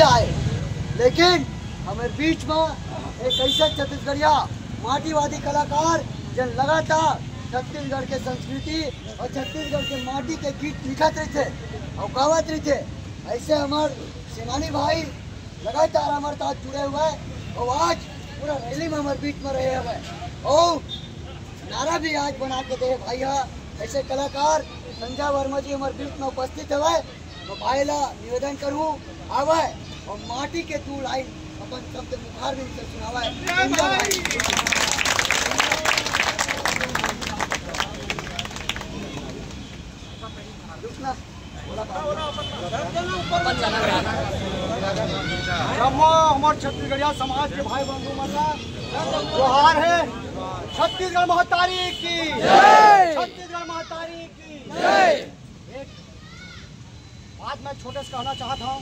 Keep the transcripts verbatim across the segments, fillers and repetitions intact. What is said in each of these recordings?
आए, लेकिन हमर बीच में एक ऐसा छत्तीसगढ़िया माटीवादी कलाकार, जन लगातार छत्तीसगढ़ के संस्कृति और छत्तीसगढ़ के माटी के गीत लिखत रहिथे और गावत रहिथे। ऐसे हमर सेनानी भाई लगातार हमर साथ जुड़े हुए हैं और आज पूरा रैली में हमर बीच में रहे हुए हैं और नारा भी आज बना के दे भाई। हाँ, ऐसे कलाकार संजय वर्मा जी हमर बीच में उपस्थित हवे, तो भाई ला निवेदन करूँ, आवे और माटी के दू लाइन अपन शब्द मुखार भी से सुनावे। संजय भाई। रुकना। जम्मो हमर छत्तीसगढ़िया समाज के भाई बंधु मन ला जोहार है। छत्तीसगढ़ महतारी की, छत्तीसगढ़ महतारी की। एक बात मैं छोटे से कहना चाहत हूँ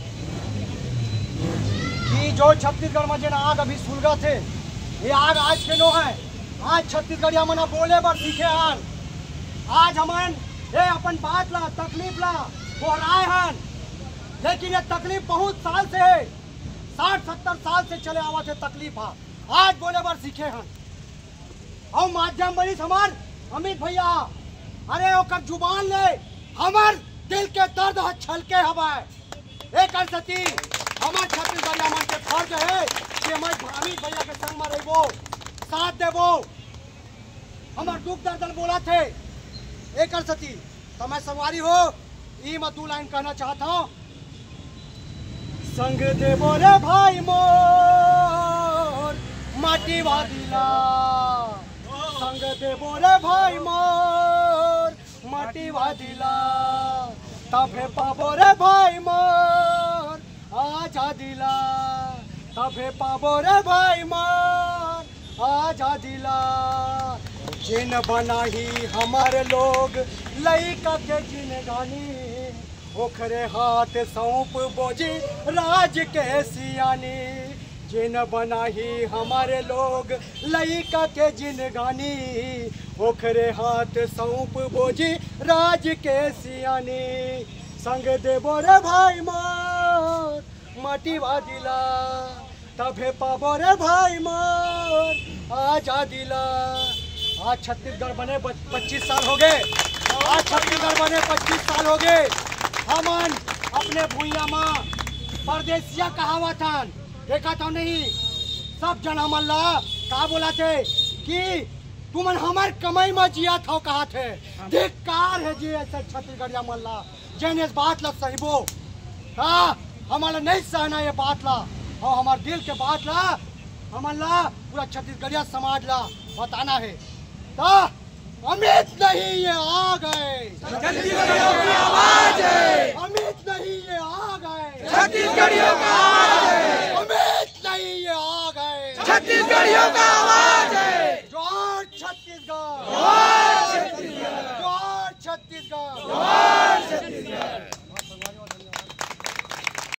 कि जो छत्तीसगढ़ में जेन आग अभी सुलगत हे, ये आग आज के नो है। आज छत्तीसगढ़िया मन बोले बर सीखे हन। आज हमन ये अपन बात ला, तकलीफ ला बोहराए हन, लेकिन ये तकलीफ बहुत साल से है, साठ सत्तर साल से चले आवत हे तकलीफ हा। आज बोले बर सीखे हन। अउ माध्यम बनिस हमर अमित भैया। अरे ओकर जुबान ले हमर दिल के दर्द ह छलके हवय। एकर सेती हमर छत्तीसगढ़िया मन के फर्ज हे कि हमर अमित भैया के संग म रहिबो, साथ देबो, हमर दुख दर्द ल बोलत हे। एकर सेती त मैं संगवारी हो, ई म दू लाइन कहना चाहत हूँ। संग देबो रे भाई मोर माटीवादी ला, संग देबो रे भाई मोर माटीवादी ला, तभे पाबो रे भाई मोर आजादी ला, तभे पाबो रे भाई मोर आजादी ला। जेन बनाही हमर लोग लइका के जिनगानी, ओखरे हाथ सौंप बोजी राज के सियानी। जेन बनाही हमर लोग लइका के जिनगानी, ओखरे हाथ सौंप बोजी राज के सियानी। संग देबो रे भाई मोर माटीवादी ला, तभे पाबो रे भाई मोर आजादी ला। आज छत्तीसगढ़ बने ब-, पच्चीस साल हो गए। आज छत्तीसगढ़ बने पच्चीस साल हो गए। हमन अपने भुइयां म परदेसिया कहावत हन, देखा तो नहीं? सब जन हमन ला का बोलत हे कि तुमन हमर कमाई म जियत हव, कहत हे। धिक्कार हे जी ऐसे छत्तीसगढ़िया मन ला। जेन इस बात ला सहिबो, हाँ, हमन ला नहीं सहना ये बात ला, अउ हमर दिल के बात ला, हमन ला पूरा छत्तीसगढ़िया समाज ला बताना हे। त अमित नहीं ये आ गए, छत्तीसगढ़ियों की आवाज है। अमित नहीं ये आ गए, छत्तीसगढ़ियों का आवाज है। अमित नहीं ये आ गए, छत्तीसगढ़ियों का आवाज है। जोहार छत्तीसगढ़, जोहार छत्तीसगढ़, जोहार छत्तीसगढ़, जोहार छत्तीसगढ़।